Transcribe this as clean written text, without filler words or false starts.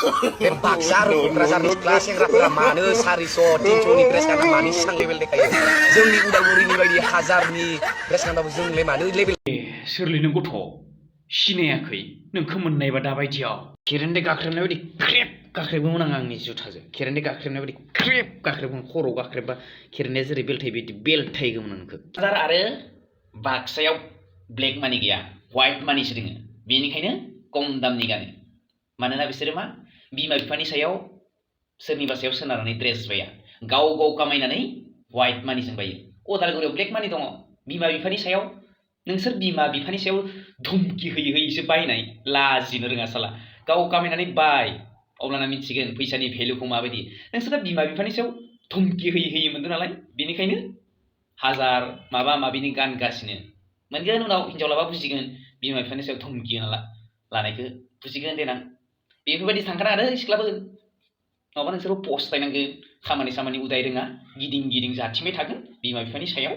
Paksa Kukrazar kelas yang rapra mana sariso tinco ni press kan mani sang level de kayo जोंनि उदालगुरिनि बायदि हाजारनि press खालामबाबो जों मानो लेभेल सोरलै नों गथ' सिनायाखै नोंखौ मोननायबा दाबायदियाव खेरेन्दाय गाख्रेबनाय बायदि ख्रेब गाख्रेबोमोन आं आंनि जुथाजों खेरेन्दाय गाख्रेबनाय बायदि ख्रेब गाख्रेबोमोन खर'आव गाख्रेबबा खेरेन्दाया जेरै बेलथाय बिदि बेलथायगौमोन नोंखौ आरो बाक्सायाव ब्लेक मानि गैया व्हाइट मानिसो दोङो बेनिखायनो खम दामनि गानो मानोना बिसोरो मा बिमा बिफानि सायाव सोरनिबा सायाव सोनारनानै ड्रेस बाया गाव गाव कामायनानै व्हाइट मानिजों बायो उदालगुरियाव ब्लेक मानि दङ बिमा बिफानि सायाव नोंसोर बिमा बिफानि सायाव धुमकि होयै होयैसो बायनाय लाजिनो रोङा साला गाव कामायनानै बाय अब्लाना मिथिगोन फैसानि भेलुखौ माबायदि नोंसोरा बिमा बिफानि सायाव धुमकि होयै होयै मोनदों नालाय बेनिखायनो हाजार माबा माबिनि गानगासिनो मोनगोन उनाव हिनजाव लाबा बुजिगोन बिमा बिफानि सायाव धुमकि होना लानायखौ बुजिगोन देनां बेफोरबायदि थांखाना आरो सिख्लाफोर नङाबा नोंसोरबो पस्तायनांगोन खामानि सामानि उदाय रोङा गिदिं गिदिं जाथिंबाय थागोन बिमा बिफानि सायाव